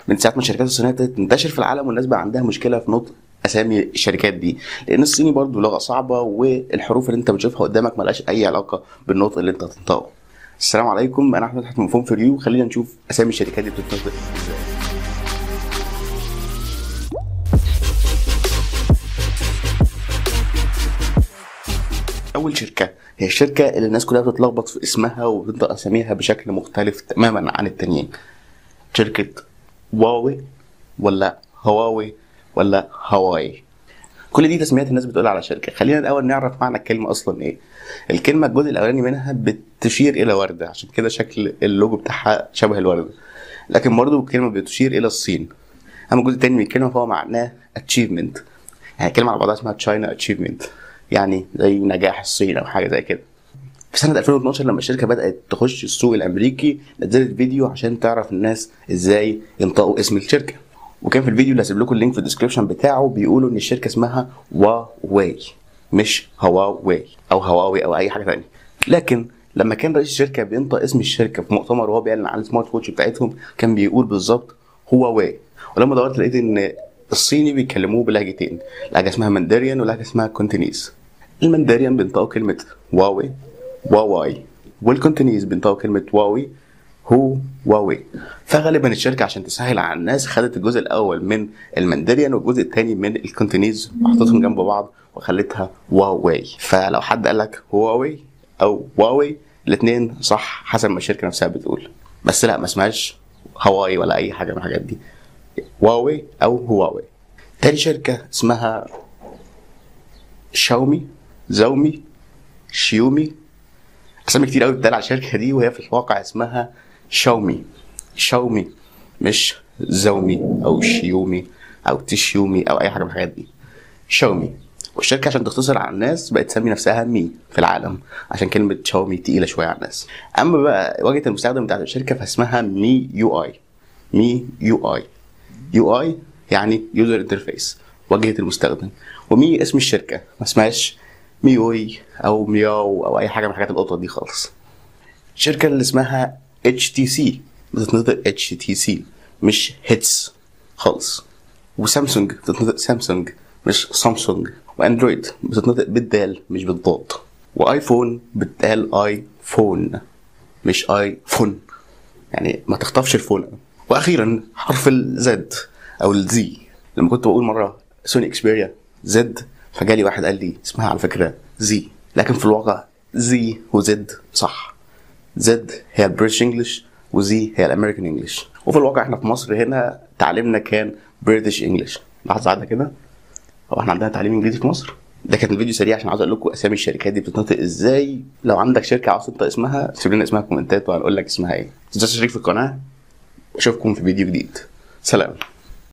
من ساعة ما الشركات الصينية ابتدت تنتشر في العالم والناس بقى عندها مشكلة في نطق اسامي الشركات دي، لان الصيني برضو لغة صعبة والحروف اللي انت بتشوفها قدامك ملهاش اي علاقة بالنطق اللي انت هتنطقه. السلام عليكم، انا احمد من فون فور يو. خلينا نشوف اسامي الشركات دي بتتنطق ازاي. اول شركة هي الشركة اللي الناس كلها بتتلخبط في اسمها وبتنطق اساميها بشكل مختلف تماما عن التانيين. شركة واوي ولا هواوي ولا هواي، كل دي تسميات الناس بتقولها على شركة. خلينا الاول نعرف معنى الكلمة اصلا ايه. الكلمة الجزء الاولاني منها بتشير الى ورده، عشان كده شكل اللوجو بتاعها شبه الورده، لكن برضه الكلمة بتشير الى الصين. اما الجزء الثاني من الكلمة فهو معناه achievement، يعني كلمة على بعضها اسمها China achievement، يعني زي نجاح الصين او حاجة زي كده. في سنة 2012 لما الشركة بدات تخش السوق الامريكي نزلت فيديو عشان تعرف الناس ازاي ينطقوا اسم الشركة، وكان في الفيديو اللي هسيب لكم ال link في ال description بتاعه بيقولوا ان الشركة اسمها واوي مش هواوي او هواوي او اي حاجة ثانية. لكن لما كان رئيس الشركة بينطق اسم الشركة في مؤتمر وهو بيعلن عن ال smart watch بتاعتهم كان بيقول بالظبط هواوي. ولما دورت لقيت ان الصيني بيتكلموه بلهجتين، لهجه اسمها ماندريان ولهجه اسمها Cantonese. الماندريان بينطقوا كلمة واوي واواي، وال Cantonese بينطقوا كلمة واوي هو واوي. فغالبا الشركة عشان تسهل على الناس خدت الجزء الاول من الماندريان والجزء الثاني من ال Cantonese وحطتهم جنب بعض وخلتها واوي. فلو حد قال لك هواوي او واوي الاثنين صح حسب ما الشركة نفسها بتقول، بس لا ما اسمهاش هواي ولا اي حاجة من الحاجات دي، واوي او هواوي. تاني شركة اسمها شاومي، زومي، شيومي، اسامي كتير قوي بتتقال على الشركة دي، وهي في الواقع اسمها شاومي. شاومي مش زومي او شيومي او تشيومي او اي حاجة من الحاجات دي، شاومي. والشركة عشان تختصر على الناس بقت تسمي نفسها Mi في العالم، عشان كلمة شاومي تقيلة شوية على الناس. اما بقى واجهه المستخدم بتاعت الشركة فاسمها مي يو اي. مي يو اي، يو اي يعني user interface، واجهه المستخدم، و Mi اسم الشركة، ما اسمهاش ميوي او مياو او اي حاجة من حاجات القطة دي خالص. الشركة اللي اسمها HTC بتتنطق HTC مش هيتس خالص. وسامسونج بتتنطق سامسونج مش سامسونج. واندرويد بتتنطق بالدال مش بالضاد. وايفون بتتقال ايفون مش ايفون، يعني ما تخطفش ال phone. واخيرا حرف ال Z او ال Z. لما كنت بقول مرة سوني اكسبيريا Z فجالي واحد قال لي اسمها على فكرة Z، لكن في الواقع Z و Z صح. Z هي ال British English و Z هي ال American English. وفي الواقع احنا في مصر هنا تعليمنا كان British English. لحظة عدى كده، هو احنا عندنا تعليم انجليزي في مصر؟ ده كان الفيديو سريع عشان عاوز اقول لكم اسامي الشركات دي بتتنطق ازاي. لو عندك شركة عاوز تنطق اسمها سيب لنا اسمها في الكومنتات وهنقول لك اسمها ايه. ما تنساش تشترك في القناة، واشوفكم في فيديو جديد. سلام.